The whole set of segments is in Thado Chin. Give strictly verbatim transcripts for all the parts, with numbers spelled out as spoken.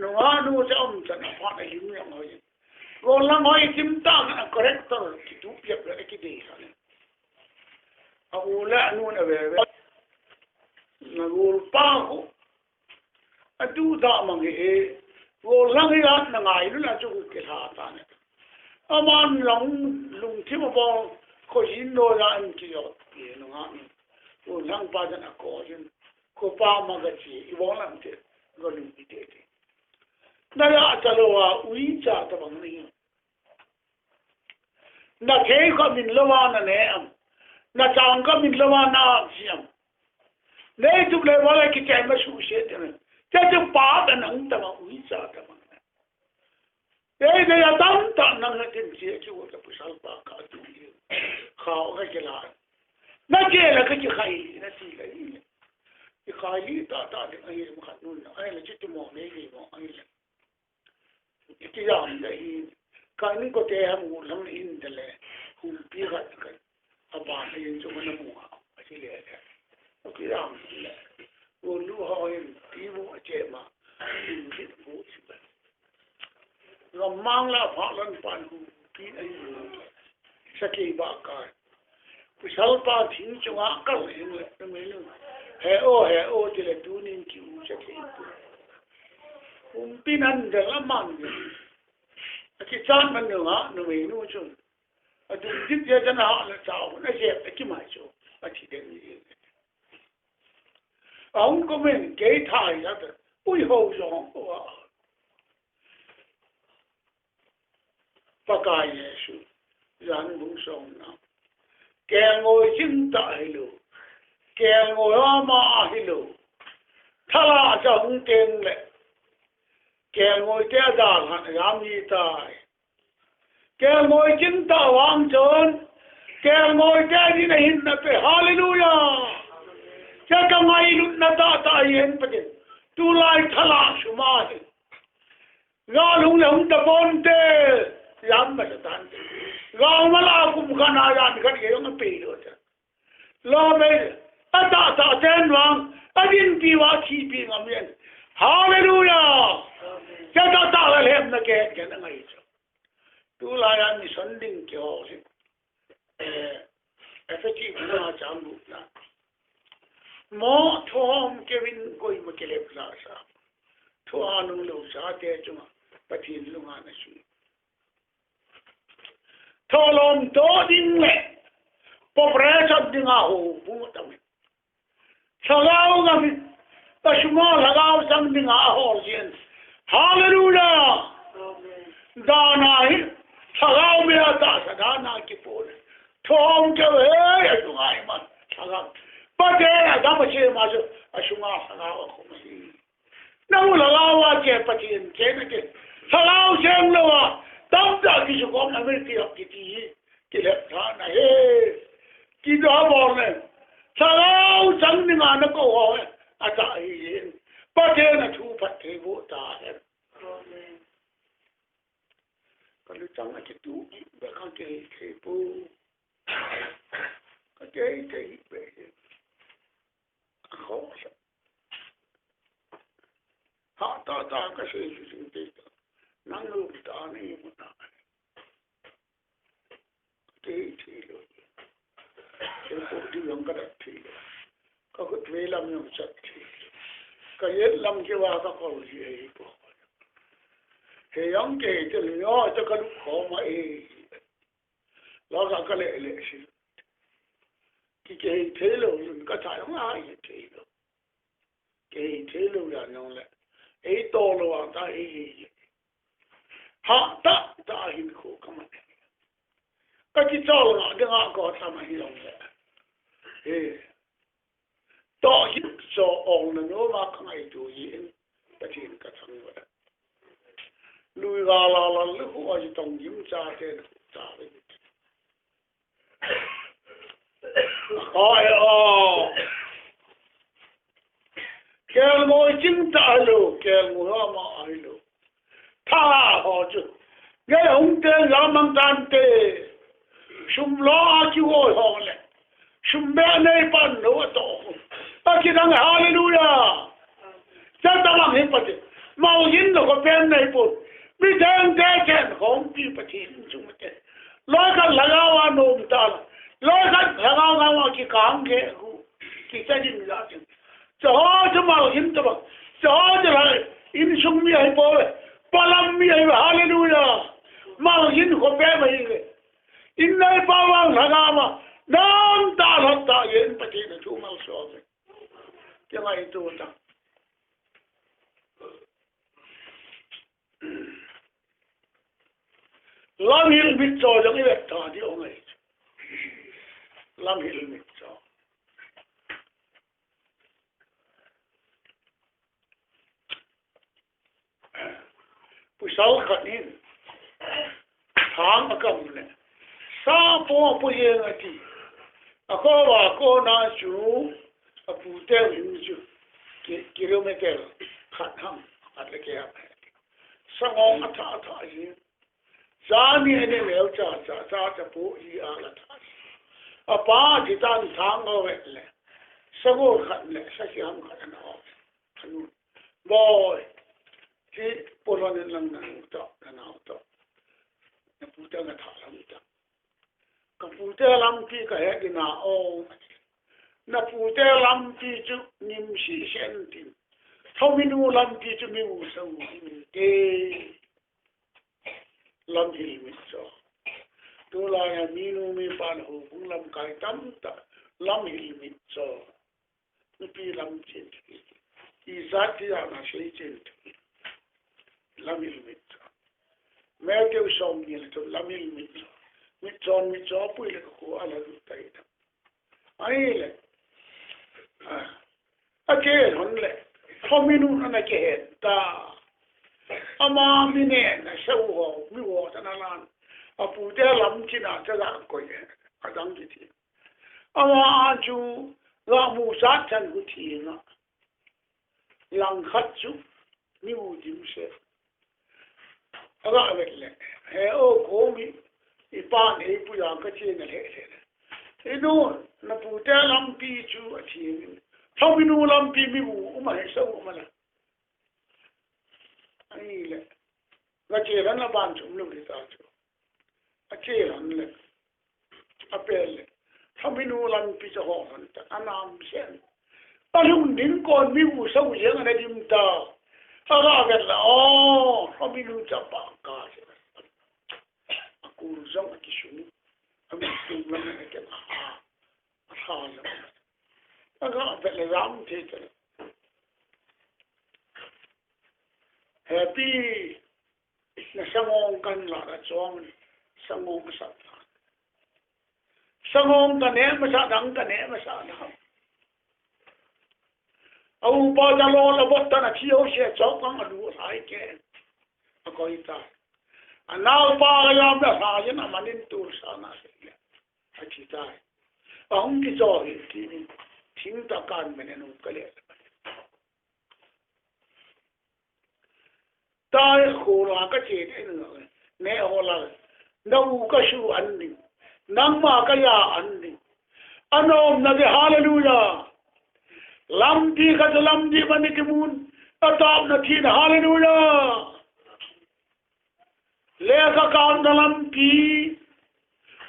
Nungah nu chu aum chan a phat a lim jong hoi. Golhang hoi kim tah a character kitup jep le kidei sa le. A u le a nu na ve ve. Na golpa khu. A tu da mang hi e. Golhang hi a na ngailu la chu khu kilha ta ne. Aman long lungthim a bol kho jin lo la an ki yo. Ye nungah nu. Golhang pa jan a ko jin. Ko pa ma ga chi. I bol lam te. Golhang i te te. Na ya cha lo a uicha tabang ni. Na thei kha min lo a na ne am. Na chang kha min lo a na am si am. Nei tup le wala ki chai ma su se te ne. Te tu pa ka nang tabang uicha tabang ne. Ei, nei a tam ta nang na tin chi ki wo ta pasal pa ka tu ye. Kha o ka ki la. Na ke la ka ki khai na ti la i. I khai li ta ta de ai mo khat nun. Ai la chi tu mo nei ni mo ai la. Iti jam da hi, ka ning ko te ham u lam in da le, humpi khat ka, a ba le in chu na mu a, a chi le le. Iti jam le, u lu ha in, ti mu a che ma, in bit mu chi ba. Lam mang la pha lan pan humpi a in, sa ke ba ka. Pasal pa thing chunga kal hing le, numei nu. He o, he o, ti le tunin ki u cha thei tu. Umpi nan de la man de. A ki chan man nu ha, numei nu chun. A du dit ya jan ha le cha u, na je, a ki mai chu. A thi den ni. A hung ko men, kei thai ya de. Ui ho jong, o a. Pakai Jesu, Johan bung som na. Kelngoi ching tah hilou. Kelngoi ama ahilou. Thala cha hung teng le. Kelngoi te adalhan jam ni tai. Kelngoi ching tah vang chun. Kelngoi te din ahin na pe. Hallelujah. Cha ka ngailutna tah tah yen pa din. Tulai thala suma hi. Gal hung le hung ta pon te, jam ma sa tan te. Gal ma la kum khan a jan khat ke jong a pe lo te. Lo me, a ta ta ten wang, a din pi wa thi pi ngam yen. Hallelujah. Cha ta ta la lem na ke, ke na ngai chu. Tulai a mission ding ke ho si. Eh, Ephesi bung nga chang gup na. Mo thom kevin koima kilep la sa. Thua nung lo sa te chunga Pathen lunga na si. Tholom to ding le. Popre chot ding a ho bu tam. Lhagao ngam, ka sunga lhagao chang dinga ahol jin. Hallelujah. Dana hi, lhagao me a tahsa dana kipu le. Thom keu he, a sunga iman, lhagao. Pathen a dam a che ma chu, a sunga lhagao a khum hi. Nang u lhagao a che Pathen che na ke. Lhagao che ang lo a, tam ta ki su kom na me ti a ki ti hi. Kilep tha na he. Kido bol ne. Lhagao chang dinga na ko ho he. A ta hi hin. Pathen a thu phat thei bu ta he. Amen. Ka lu chang a kitu be ka ke thei pu. Ka ke thei be. Ka ho. Ha ta ta ka se ju sing te ta. Nang lu ta ni mu ta. Te thei lo. Te ko di yang ka da thei lo. Ka khut ve lam yang chat thei lo. Ka yet lam ke wa ka kol ji ei ko. He yang ke te lo yo te ka lu ko ma e. Lo ka ka le le si. Ki ke thei lo yun ka cha yang a ye thei lo. Kei thei lo ya nong le. Ei to lo a ta ei ei le. Ha ta ta hin ko ka man. Ka ki chol nga de nga ko ta ma hi long le. He. To hi so ong na no ma ka ngai tu hi in. Pathen ka thang le. Lui ga la la lu hu a ji tong yim cha te ta ve. Ai, o. Kelngoi ching ta lo, kelngoi ama ai lo. Tha ho chu. Nge hung te la mang tan te. Sum lo a ki wo ho le. Sum be nei pan lo a to. A ki dang hallelujah. Cha ta mang hin pa te. Mau yin lo ko Pu, mi theng te chen khompi Pathen insung te. Loi khat lhagao a nom ta la. Loi khat lhagao ngao a kikang ke hu. Kicha jing la jing. Cha ho cha mal hin ta ba. Cha ho cha la insung mi ahi po le. Palam mi ahi ba. Hallelujah. Mal hin kho pe ma hi le. In nai pa wang lhagao ma. Nam ta lhot ta yen Pathen thu mal so me. Ke mai tu ta. Lamhil mitcho jong i vet ta di ong ai. Lamhil mitcho. Pasal khat in thang a kam le sa po po jeng ati. A ko va ko na chu a pu te in chu ki-, kilometer khat ham at le ke ham. Sangong a tha a tha hi. Jani ene leu cha cha cha cha pu i a la tha. A pa ji tan thang o vet le. Sangong khat le sa si ham khat na o. Anu. Boy. Ti polon in lang na to na na to. Na pu te na tha lam ta. Ka pu te lampi ka he dina o. Na pu te lampi chu nim si sen tin. Thominu lampi chu mi u sa u te. Lamhil mitcho. Tulai a minu mipa na hu bung lamkai tam ta. Lamhil mitcho. Nupi lam chen. Ijat ti a na sei chen. Lamhil mitcho. Matthew som ni le tu lamhil mitcho. Mitcho mitcho pui le ko ala du tai ta. Ai le. A. A ke hon le. Thominu na ke he ta. Ama mi ne na se u ho, mi ho ta na lan. A pu te lam chi na cha la ko ye. A dang ki ti. Ama a chu la mu sa chan hu ti na. Lang khat chu mi u dim se. A ga vet le. He o ko mi i pa nei pu ya ka che na le le. I nu na pu te lampi chu a thi. Thominu lampi mi u u ma he sa u ma la. Ai le. Ga che ran la ban chu lu ri ta chu. A che ran le. A pel le. Thominu lampi cha ho han ta. A nam sen. A lung ding kon mi u sa u jeng ana dim ta. A ga vet la. O, thominu cha pa ka se. A kur jong a ki sunu. A mi tung lam a ke a. A sa lam. A ga vet le ram the te. Happy. Na sangong kan la na chong sangong sa. Sangong ka ne ma sa dang ka ne ma sa na. A u pa da lo la bot ta na thi o se chok kang a lu lai ke. A koi ta. A nau pa ka yam da sa yin a manin tur sa na se. A thi ta. A hung ki cho hi ti ni. Thing ta kan me ne nu ka le. Tai khula ka che te nu ne ho la. Na u ka su an ni. Nang ma ka ya an ni. Anom na de hallelujah. Lampi ka lampi mani ki mun. A tap na thi na hallelujah. Lekha kauna lampi,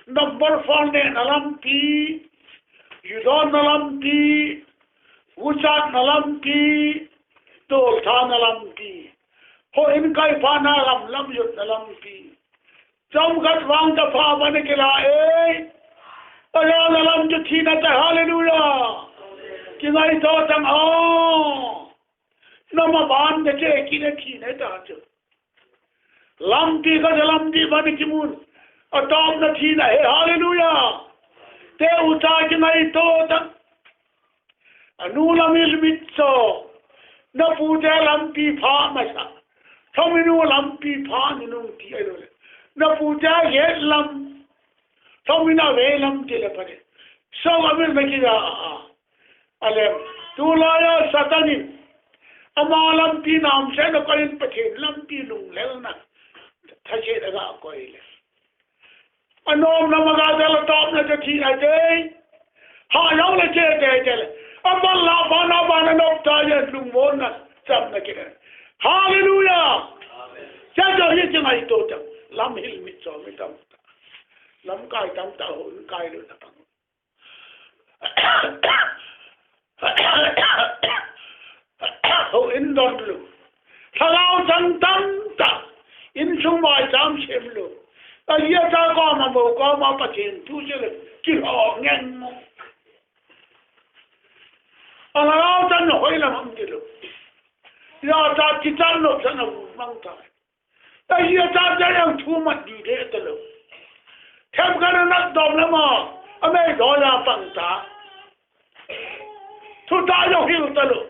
number four nehna lampi, ju donna lampi, guchatna lampi, tolthana lampi. Ho in kai phana lam, lam jutna lampi. Chomkhat vang ta pha bana kila ei. Ayana lam chu thina ta, hallelujah. Kingaito tang o. Nama ban ta che kina thina ta chu. Lampi ka lampi bani kimun. Atam na thina he, hallelujah. Te uta kingaito ta. Anu lamhil mitcho. Na pu te lampi pha masa. Thominu lampi pha ni nung ti ai lo le. Na pu te het lam. Thomina ve lam ti le pha de. So amil me ki ya a. Alem, tulai a Satan in ama lampi namse na koi in Pathen lampi lunglelna thasetna ga koi le. Anom na maga dala tom na te thi na te. Ha yau le che te te le. Amal la bana bana nok ta ye lungmon na cham na kine. Hallelujah. Ngaito teng, lamhil mitcho mi tamtah. Lamkai tamtah houin kailutna pang. Houin donlou. Lhagao chang tamtah. Insung maicham semlou. Ajeh chu koma mo koma Pathen thu sele. Kilhou ngen mo. A lhagao chang hoilam ham tilou. Ijat chu kichan lou chang a mang tai. Ajeh chu jeng thu mat ding ding talou. Themkhat anat dom lama, amei dol a pang ta. Thutah jong hil talou.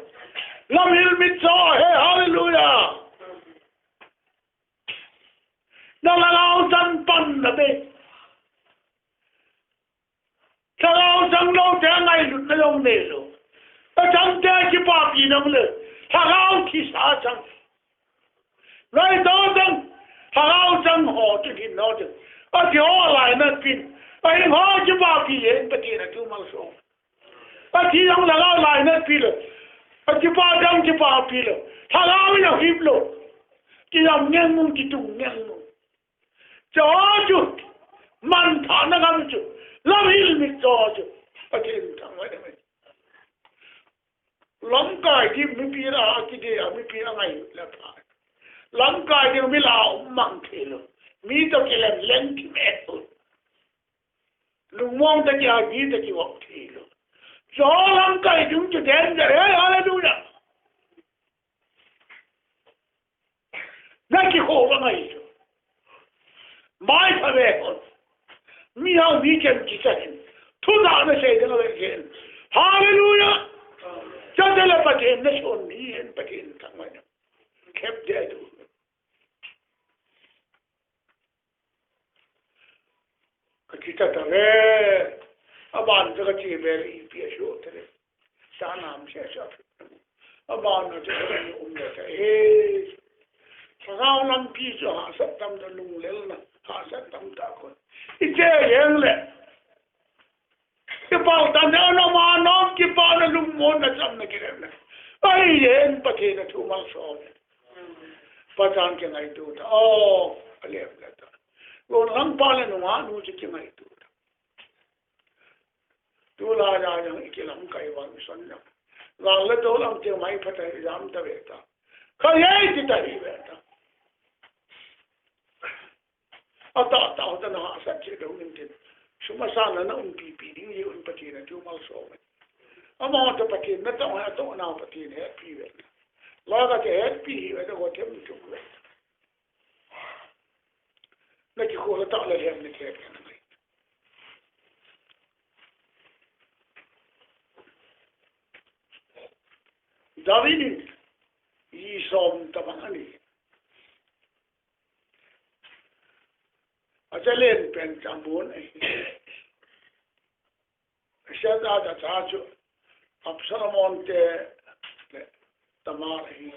Lamhil mitcho, he, hallelujah. Na lhagao chang pan na be. Lhagao chang lou te ngailutna jong neilou. Achang te kipapina um le. Lhagao thisa chang. Ngaito teng. Lhagao chang ho chu hin ho chu. Athi ho lainat pin. Ahin ho kipapi e, Pathen a thu malsom. Athi jong lhagao lainat pi le. Akipa jong kipapi le. Lhagao jong hip lou. Kijam ngen mong, kitung ngen mong. Chu chu, manthahna gam chu, lamhil mitcho chu, Pathen thangvah in. Lamkai ding mipi la, akidei a mipi angailut le pha. Lamkai ding mi la um mang thei lou. Mi toh kilem leng kimet lou. Lungmong toh kia, mi toh kivop thei lou. Chu lamkai ding chu danger, hey, hallelujah. Na kikhoh va ngai chu. Mai pha ve hon. Mi hao mi kem kicha hin. Thutah na sei ding a ve hin. Hallelujah. Chate le Pathen na son ni hin Pathen thangvah in. Khep de tu. Ka chi ta ta ve. Aban cha ka chi ve le ipi a shu ta le. Sa nam se sa. Aban na cha ka um le ta e. Lhagao lampi chu hahsat tam ta, lunglelna hahsat tam ta ko. I che jeng le. Kipah tah in ana ma nom, kipah na lungmon na cham na kirem na. Ai yen Pathen a thu malsom. Pathen kingaito ta. Oh, alem le ta. Lon lang pa le nunga nu chu kingaito ta. Tulai a jong i kilamkai vang son jong. Gal le do lam te mai pha ta jam ta ve ta. Kha ye ti ta hi ve ta. Atah tah ho ta na hahsat cheh dong in tin. Sum asan a na umpi pi ding hi un Pathen a thu malsom. Ama toh Pathen na tong ha tong na Pathen hetpi ve. La ka te hetpi hi ve ta ko them chu ve. Na kikhoh tah le hem ni the ke na mai. David in ji som tabang ani. Acha len pen chu Amnon ahi. Asia cha cha chu Absalom te le Tamar ahi.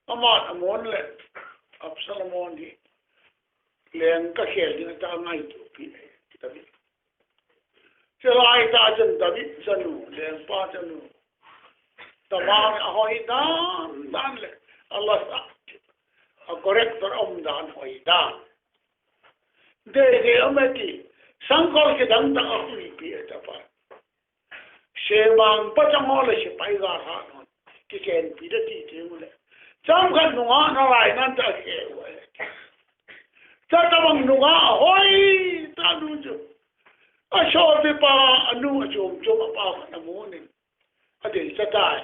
Aman Amnon le Absalom hi leng kakhel ding a cha ngaito pi ahi. David. Chulai tah chun David chanu, lengpa chanu. Tamar ahoi dan dan le, alasah. A character um dan hoi dan. Dei dei um e ti, sangkhol kidang dang a huipi e tapa. Semang pa chang ho le sepai ga ha non. Kichenpi da ti ti mu le. Chomkhat nunga na lai nan ta khe u e. Cha tabang nunga ahoi tah nu chu. Asopipa anu achom chom apa khat amu in. Adei cha tai.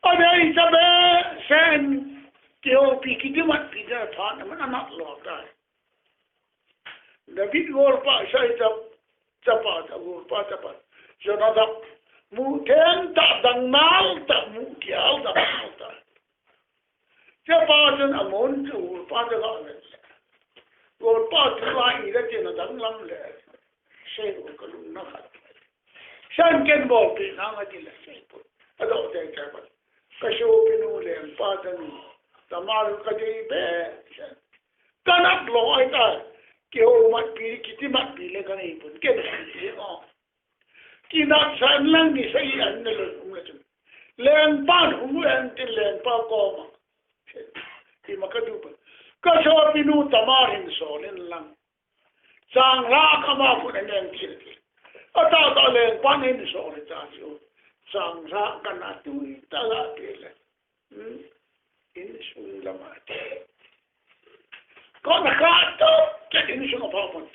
Adei cha behseh in kihoupi kitimatpi ding a phat aman anat lo tai. David golpa Isai cha, chapa cha, golpa chapa Jonathan. Mu theng tah, dang nal tah, mu kial dang nal tah. Chapa chun Amnon chu golpa cha ga ve. Golpa chu la i le chen a dang lam le. Sei u ka lung na khat. San ken bol pi na nga ti le sei pu. A do te te pa. Ka sopinu lengpa cha nu. Tamar ka dei be. Ka nat lo ai ta. Kihomatpi, kitimatpi le ka nei pun. Ken ti o. Kinat san lang ni sa i an na le um le chun. Lengpa hung en tin lengpa koma. ima ka du pa. Ka sopinu Tamar hin sol in lang. Changlhah kama khun a neng thil ti. Atah tah lengpan hin sol ta chu. Changlhah kana tui ta la ti le. Hmm? Insung lama ti. Kona kha to, ke insung a pa pon.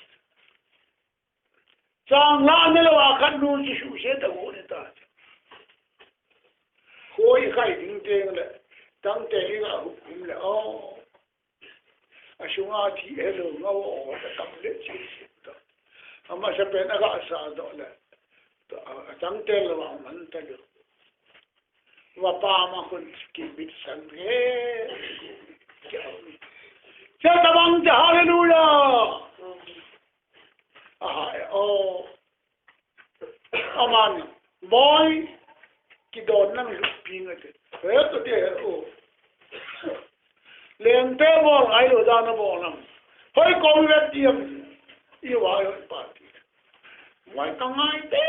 Changlhah ne lou a khat nu chu suse ta go ne ta. Hoi khai ding teng le, tang te hi ga hukum le, oh. Asunga thi helou nga o, ta kam le chi chi ta. Amasa pen aga sa do le. Ta, a tang te lou a man ta lou. Vapa ma khun kibit san he. Cha tabang cha, hallelujah. Aha, eh, oh. Aman, boy, kidon nang lutpi nga te. He to te, oh. Lengte bol ngai lou dan a bol nam. Hoi ko mi vet tiam. I wa hoi pa ti. Mai ka ngai te,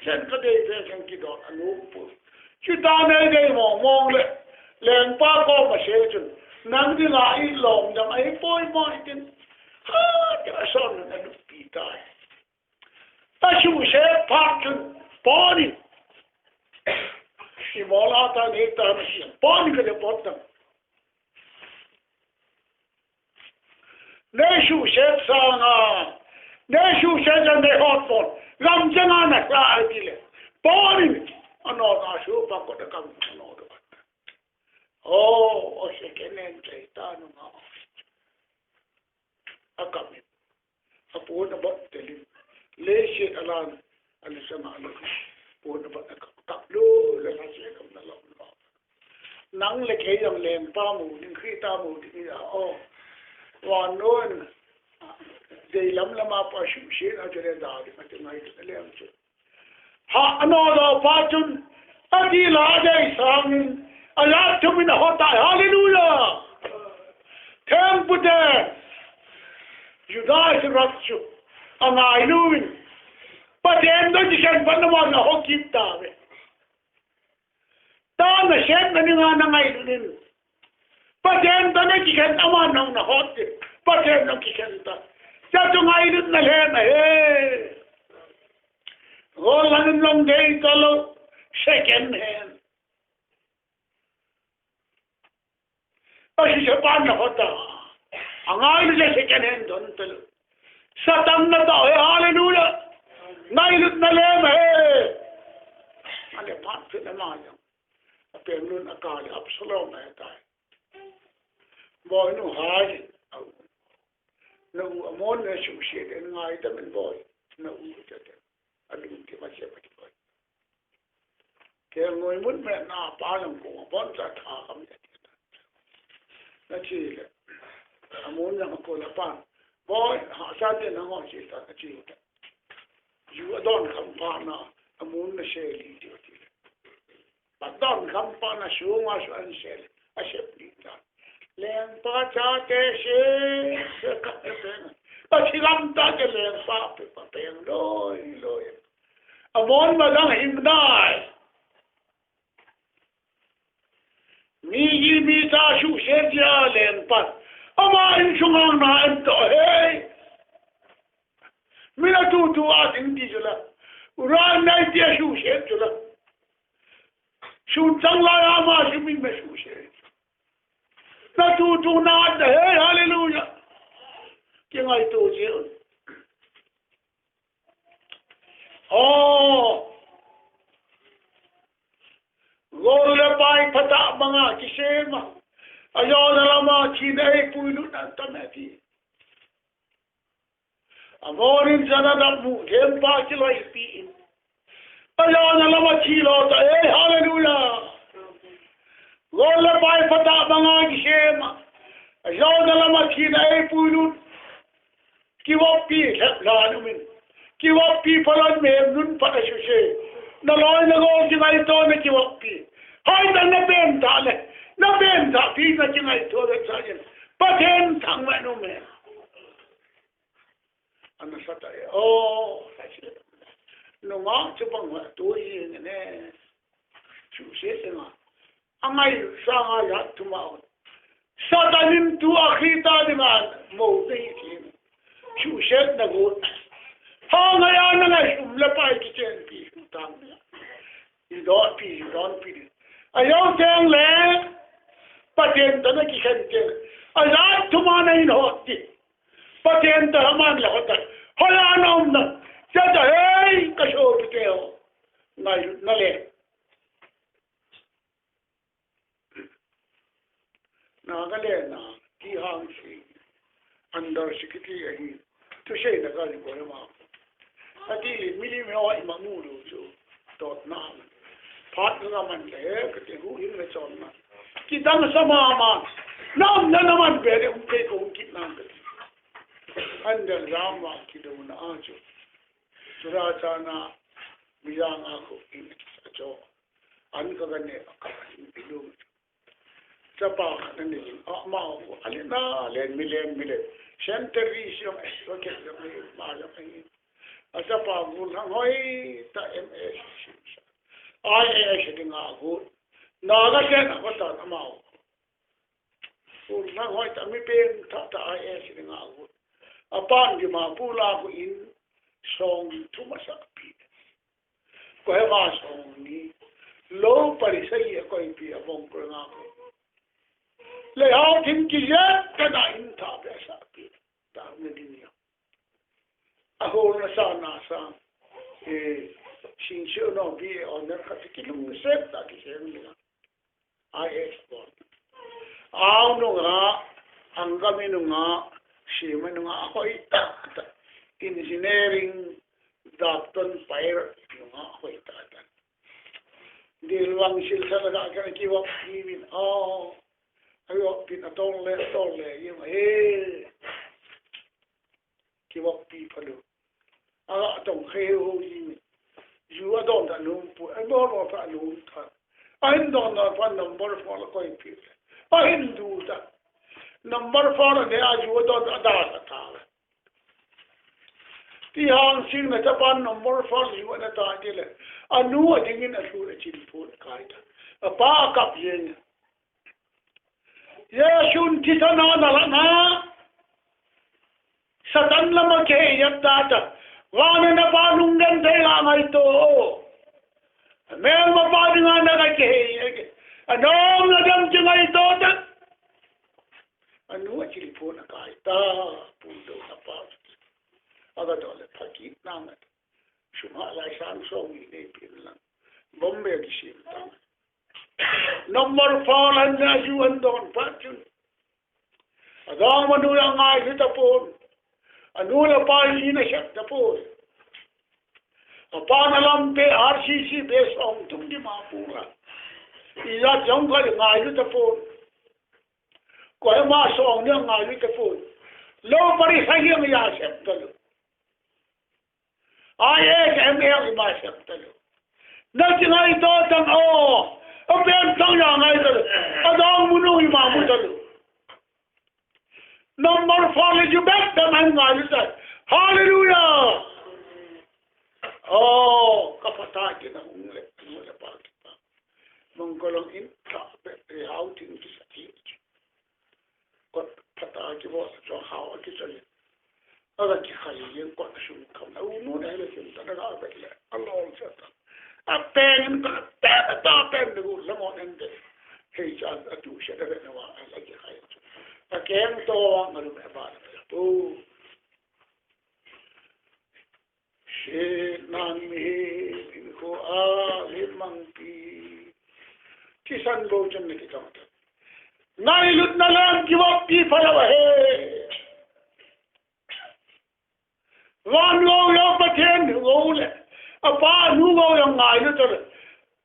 sen ka dei te, sen kidon a nu pu. Chuta nei dei mong mong le, lengpa koma sei chun, nang dinga i lom dam a i poi mo i tin. Ha, ti a son na lutpi tai. Ta suse phat chun, poni. I mola ta nei ta na siam, poni ka le pot dam. Nei suse sanga, nei suse le nei hot pon, lam chenga na kla ai ti le, poni, ano na su pa ko da kam ano do. Oh, o se ke nen che ta nu ma. A kam. Apon abat telin. Leiset alan, alisama alan. Apon abat akap, kap lou, le lase kam na lou lou. Nang le kei jong lengpa mu ding, Christa mu ding ja, oh. Vannoi, dei lam lama pa suse na te le da ding, ati ngai te le am chu. Ha, ano lou pa chun, adil a adei sangin, alah thumin ahot tai. Hallelujah! Thempu te, Judas Iscariot chu, angailu in, Pathen toh kikhen pan aman ahot kit tauve. Tana sem na dinga na ngailu in, Pathen toh na kikhen aman nang na hot e. Pathen toh kikhen ta. Cha chu ngailutna lheh ahi. Gollhang in long dei talou, second hand. Asuse pan na hot a. Angailu le second hand don talou. Satan na tao e, hallelujah. Ngailutna lheh ahi. Ale pan phi na ma jong. Apeng lun a kal le Absalom ahi tai. Boinu hai, au. Na u Amnon na suse den ngai ta men boy. Na u ta den. Alung ti ma che ma ti boy. Ke ngoi mun me na pa lang ko bon cha tha kam ya ti. Na chi le. Amnon yang ko la pan. Boy, ha sa te na ngoi chi ta na chi ta. Ju adon kham pa na, Amnon na se li ti ti le. Adon kham pa na sunga su an se le, a se li ta. Lengpa chate se, se ka pe pe na. Pa thi lam ta ke lengpa pe pa pe loi loi. Amnon ma dang him dai. Mi ji mi cha suse tia lengpa. Ama insung a na en to he. Mi na tutu a ding ti chu la. Ura nai tia suse chu la. Sun chang la ama si mi me suse. Na tutu na da he, hallelujah. Kingaito ji. Oh. Gol le pai phatah banga kisem a. Ajona lama thina eipuilut na tam e ti. Amnon in Jonadab mu thempa kiloipi in. Ajona lama thi lo ta e, hallelujah. Gol le pai phatah banga kisem a. Ajona lama thina eipuilut. Kivoppi lhep lhan um in. Kivoppi phalon me nun phat a suse. Na loi na gol kingaito na kivoppi. Hoi ta na pen ta le. Na pen ta pi na kingaito le sa yin. Pathen thangvah in um e. Ana sa ta e. Oh, sa si. Nungah chu bang va tu hi ne. Suse se nga. Angai sanga ya tu ma. Satan in tua Christa dinga mou nahi tin. Suhsetna got. Hang a na ngai sum le pai kichenpi tang. Idonpi, idonpi. Ajou teng le, Pathen toh na kikhen teng. Ajat thum a na hin hot ding. Pathen toh aman la hot a. Hoiya na um na. Chata hei, ka sopite ho. Ngailutna le. Nagaland a, ti hang si, under security ahi, thuseina kali ko ma. Ati le, milim ho ima mu lou chu, dotna. Phat nga man le, kati hu hin le chonna. Kidang sa mama, nam na na man be le, um kei ko um kit nam kati. Under ram ma kidouna a chu. Churachana, mijang a ko in a cho. An ka gane, a ka in ilum. Chapa khat ani, ama hu, alina, len mi len mi len. Century siam, eh, rocket siam, eh, ma siam, eh. A chapa gu lang hoi, ta M S. I A S dinga gu. Naga ken a kota ama hu. Gu lang hoi, ta mi pen, ta, ta I A S dinga gu. Apan Dimapur la gu in, song thum asakpi. Ko he ma song ni. Lo pari sa ye ko ipi a bong ko nga ko. Le hao tin ki ye ka na in tha pe sa pi. Ta na din ya. A ho na sa na sa. E, sin se no bi e on na ka ti ki lung se ta ki se ni. I A S pon. Au nunga, Angami nunga, Sima nunga, a hoi ta, ta. Engineering, doctor, pilot nunga, a hoi ta, ta. Dil wang sil sa na ka ki wa pi min, oh. Ai wa pin a tong le, tong le, yim, he. Kiwakpi phalou. Aga tong kheu ho ji. Ju adon ta nom pu. Ai mo mo pa nom ta. Ahin don na pa number four la koi pi. Ahin du ta. Number four la ne a ju adon ta da ta ta. Ti hang sing na ta pa number four ju na ta ti le. Anu ading in a lu le chin pu kai ta. Apa kap yen. Jesun thitha na na la na. Satan lama kihei yat ta ta. Vana na pa lungdam thei la ngaito. Melma pa dinga na ka kihei. Anom na dam ki ngaito ta. Anu a chilipon a kai ta. Pundo na pa. Aga dole phaki na nga. Sum ha lai sang song ni ne pin lang. Bombay kisim ta. Number four lan na ju an don pa chun. Adang manu ya ngailu tapon. Anu le pa in a sep tapon. Apa na lam pe R C C be song tum di ma pu la. Ila jong ka ngailu tapon. Ko ma song ni ngailu tapon. Lo pari sa yang ya sep talu. I A S M L ima sep talu. Na ti ngaito tang o. A pen tang ya ngaito. Adang munu ima mu talu. Number four le ju bet tang an ngailu ta. Hallelujah. Oh, ka pata ki na hung le, hung le pa ki pa. Mongkolong in ka bet e hau tin ki sa ti. Kot phat a kibol a chun hao a kichoi. Aga kikhai jeng kot a sum kham na u nu nei le sim ta na ga bet le. A lol cha ta. A pen in ka pen a ta pen de gu la mo nen de. Hei cha a tu she de na wa a la kikhai. A keng to wa ngalu me ba na pe. Pu. Sitnan mihem hinkho a limangpi. Thisan bou chun na kitong ta. Ngailutna lam kivoppi phalou ahi. Van gou jong Pathen gou le. Apa nu gou jong ngailu tale.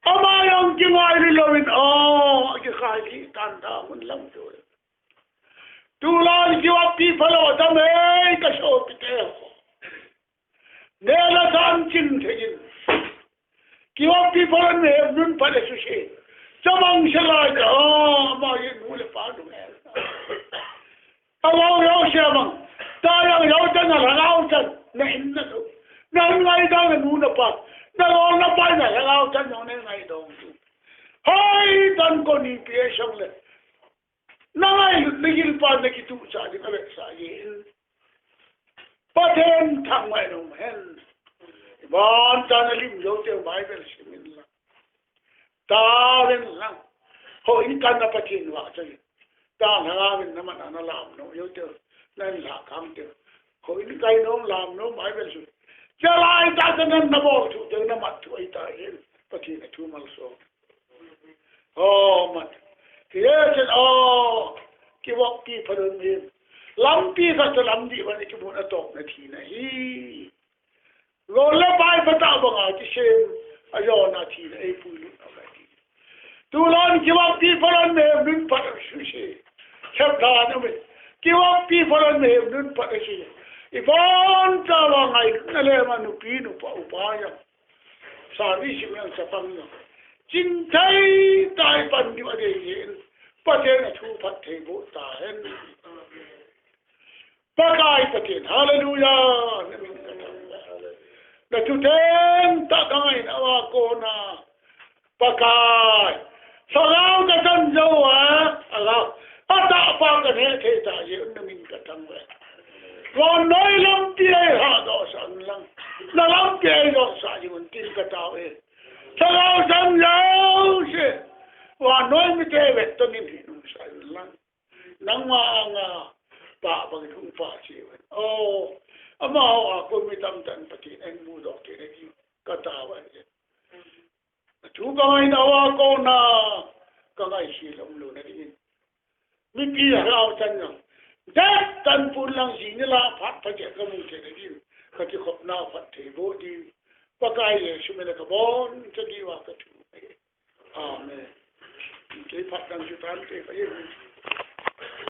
Ama jong kingailu louvin, oh, kikhai kitan ta mun lam chu. Tulai kivoppi phalou atam e, ka sopite ho. Nela san chin thei in. Kivoppi phalou in mihem nun pha le suse. Chabang se lai ta, ah, ama in nu le pa lung e. Alou lou se mang. Ta yang lou ta na lhagao ta. Na in na lou. Na in ngai ta na nu na pa. Na lou na pa na lhagao ta na ngai dong tu. Hoi tan ko ni pi e song le. Nangailut nagilpa nakituhchah ding avetsah jeh in Pathen thangvah in um hen. Iban chan nalim jou teu Bible sim inlang. Taovin lang. Houin kaina Pathen vahchoi in. Tah lhagao vin namat a nalam nom jou teu. Nahin lhah kham teu. Houin kai nom, lam nom, Bible sim. Chalai tah chan nabol thu teu, namat thu ahitai. Pathen athu malsom. Oh, mat. Hiche, oh, kivoppi phalon mihem. Lampi khat chu lamdih vang in kimun atopna thina ahi. Gol le pai phatah banga kisem, ajona thina eipuilut ahi. Tulai kivoppi phalon mihem nun phat asuse. Thep dan umin. Kivoppi phalon mihem nun phat asuse. Ibon chavang ngailutna le ma nupi nupa upa jong. Service jong chapang jong. Chingthei tah in pan diu adei jeh in. Pathen athu phattheiboh tahen. Pakai Pathen, hallelujah, namin kathangvah. Nathu theng tah kangaina uva kona. Pakai. Lhagao kachan jou a, alhagao. Atahpa kaneh thei tah jeh un namin kathangvah. Vannoi lampi eilhadohsah inlang. Nalampi eijotsah jing un tin katao e. Lhagao chan jouse. Vannoi mite vetton in hin umsah inlang. Nangma anga pah bangin hung pah cheh uvin. Oh, amaho a kon mi tamtah in Pathen in ahin mudoh theina ding katao ahi. Athu kangaina uva kona kangaisel umlouna dingin. Mipi lhagao chan jong. Jet tan pun lang jing nila phat pha jeh kamu theina ding. Kakikhopna phattheiboh ding. Pakai Jesu mina kabonchauva kathum ahi. Amen. Kei phat dang chu tan kei ka